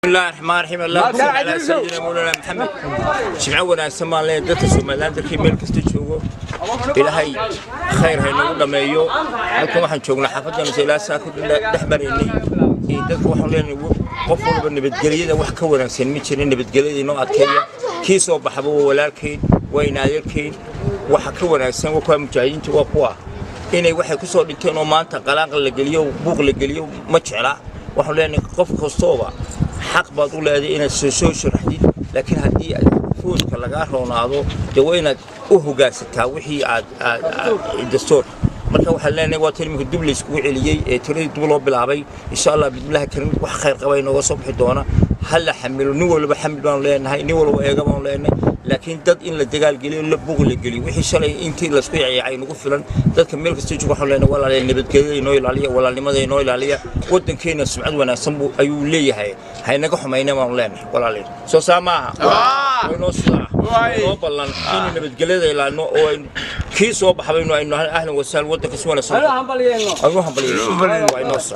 الله الرحمن الرحيم، اللهم صل على سيدنا مولانا محمد. Jimco wanaagsan baan leeyahay dadka Somaliland, dalkii meel kasta joogo. Ilaahay khayr ha inoogu dhammeeyo. Halkan waxaan joognaa xaafadan ilaa saa ku dhex maraynay dadka. Waxaan leenahay qof walba nabadgelyada wax ka wanaagsan ma jirin. Nabadgelyada inoo adkeeya. Kii soo baxaba waa walaalkeyn, waa inaadeerkeyn. Waxa ka wanaagsan waa kuwa mujaahidiinta, waa kuwa inay waxay ku soo dhinteen oo maanta qalaaqa la geliyo, buuq la geliyo ma jecla. Waxaan leenahay qof kastooba xaq baad u leedahay inaad soo sharaxdid, laakiin haddii aad foodka lagaa roonaado, dee waa inaad u hogaansataa wixii aad dastuurka. Marka waxaan leenahay waa tan iminka dib layskugu celiyey ee tiradii dib loo bilaabay. Insha Allah bismillahi karim wax khayr qaba inooga soo bixi doona. Ha la xamilo, nin walba xamil baanu leenahay, nin walba eega baanu leenahay, laakiin dad in la dagaal geliyo, la buuq la geliyo, wixii shalay intii laysku yacyacay nagu filan. Dadka meel kasta jooga waxaan leenahay walaalayaal, nabadgelyada inoo ilaaliya, walaalnimada inoo ilaaliya. Waddankeena sumcad wanaagsan buu ayuu leeyahay, haynaga xumayna baanu leenahay walaalayaal. Soo saa maaha? Waa inoo sidaa inoo ballan inuu nabadgelyada ilaalino oo aynu kii soo baxbaynu aynu ahlan wasahlan waddanka si wanaagsan aynu hambalyeeno. Waa inoo sidaa.